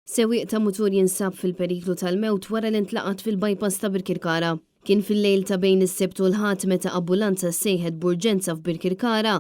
Sewwieq ta' mutur jinsab fil-periklu tal-mewt wara li ntlaqat fil-bypass ta' Birkirkara. Kien fil-lejl ta' bejn is-Sibt u l-Ħadd meta ambulanza ssejħet b'urġenza f'Birkirkara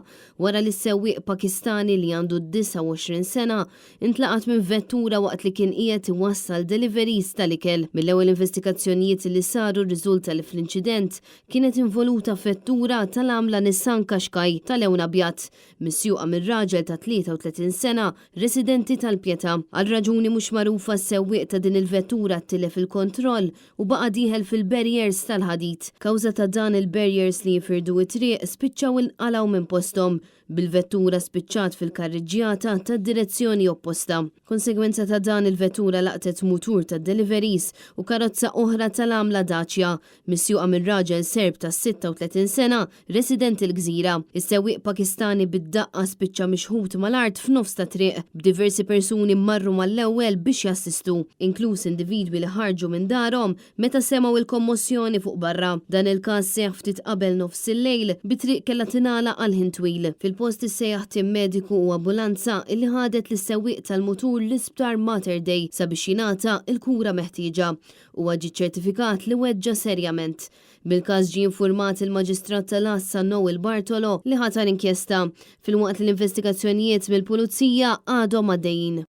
wara li sewwieq Pakistani li għandu 29 sena intlaqat minn vettura waqt li kien qiegħed iwassal deliveries tal-ikel. Mill-ewwel investigazzjonijiet li saru rriżulta li fl-inċident kienet involuta vettura tal-għamla Nissan Qashqai ta' lewn abjad, misjuqa minn raġel ta' 33 sena residenti tal-Pietà. Għal raġuni mhux magħrufa s-sewwieq ta' din il-vettura tilef il-kontroll u baqa' dieħel fil-barriers tal-ħadid. Kawża ta' dan il-barriers li jifirdu t-triq spiċċaw inqalgħu minn posthom, bil-vettura spiċċat fil-karriġġjata tad-direzzjoni opposta. Konsegwenza ta' dan il-vettura laqtet mutur tad-deliveries u karozza oħra tal-għamla Dacia, misjuqa minn raġel Serb ta' 36 sena residenti l-Gżira. Is-sewwieq Pakistani bid-daqqa spiċċa mixħut mal-art f'nofs ta' triq, b'diversi persuni marru mal-ewwel biex jassistu, inkluż individwi li ħarġu minn darhom meta semgħu il-kommossjoni fuq barra. Dan il-każ seħħ ftit qabel nofs il-lejl, bit-triq kellha tingħalaq għal ħin twil. Fil-post issejjaħ tim mediku u ambulanza illi ħadet lis-sewwieq tal-mutur l-Isptar Mater Dei sabiex jingħata l-kura meħtieġa. Huwa ġie ċċertifikat li weġġa' serjament. Bil-każ ġie infurmat il-Maġistrat tal-Għassa Noel Bartolo li ħatar inkjesta, filwaqt li l-investigazzjonijiet mill-Pulizija għadhom għaddejjin.